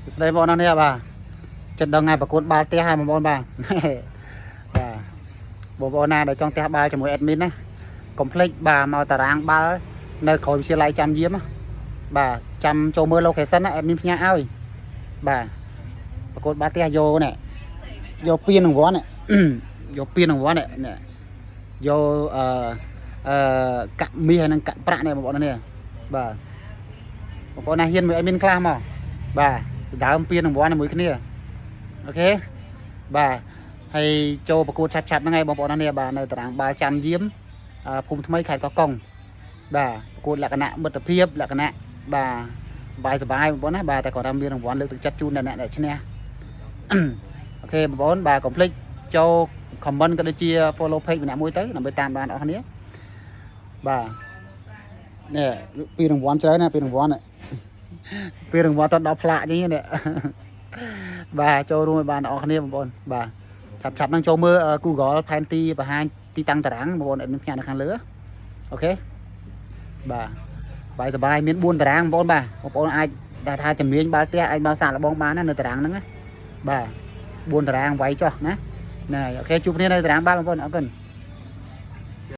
សួស្តីបងប្អូននេះបាទចិត្តដល់ថ្ងៃប្រកួតបាល់ទះហើយបងប្អូនបាទ បាទបងប្អូនណាដែលចង់ទះបាល់ជាមួយ admin ណាកុំភ្លេចបាទមកតារាងបាល់នៅក្រោយវិទ្យាល័យចាំយាមណាបាទចាំចូលមើល location ណា admin ផ្ញើឲ្យបាទប្រកួតបាល់ទះយកនេះយកពានរង្វាន់នេះ យកពានរង្វាន់នេះនេះយកអឺអឺកាក់មាសហើយនិងកាក់ប្រាក់នេះបងប្អូននេះបាទបងប្អូនណាហ៊ានមួយ admin ខ្លះមកបាទដើមពានរង្វាន់ជាមួយគ្នាOK បាទហើយចូលប្រកួតឆាប់ឆាប់ហ្នឹងឯងបងប្អូននេះបាទនៅតារាងបាល់ចាំយាមអឺភូមិថ្មីខេត្តកោះកុងបាទប្រកួតលក្ខណៈមិត្តភាពលក្ខណៈបាទសบายសบายបងប្អូនណាបាទតែគាត់ថាមានរង្វាន់លើកទឹកចិត្តជូនដល់អ្នកដែលឈ្នះ OK បងប្អូនបាទកុំភ្លេចចូល comment ក៏ដូចជា follow page ម្នាក់មួយទៅដើម្បីតាមបានអស់គ្នាបាទនេះពីរង្វាន់ច្រើនណាពីរង្វាន់នេះពីរង្វាន់តដល់ផ្លាកជាងនេះ បាទចូលរួមឲ្យបានដល់អស់គ្នាបងប្អូនបាទឆាប់ឆាប់ហ្នឹងចូលមើល Google ផែនទីបង្ហាញទីតាំងតារាងបងប្អូន admin ផ្ញើនៅខាងលើOK បាទបាយសបាយមាន4តារាងបងប្អូនបាទបងប្អូនអាចថាជំនាញបាល់ទះអាចមកសាកល្បងបានណានៅតារាងហ្នឹងណាបាទ4តារាងវាយចុះណាណាOK ជួបគ្នានៅតារាងបាល់បងប្អូនអរគុណ។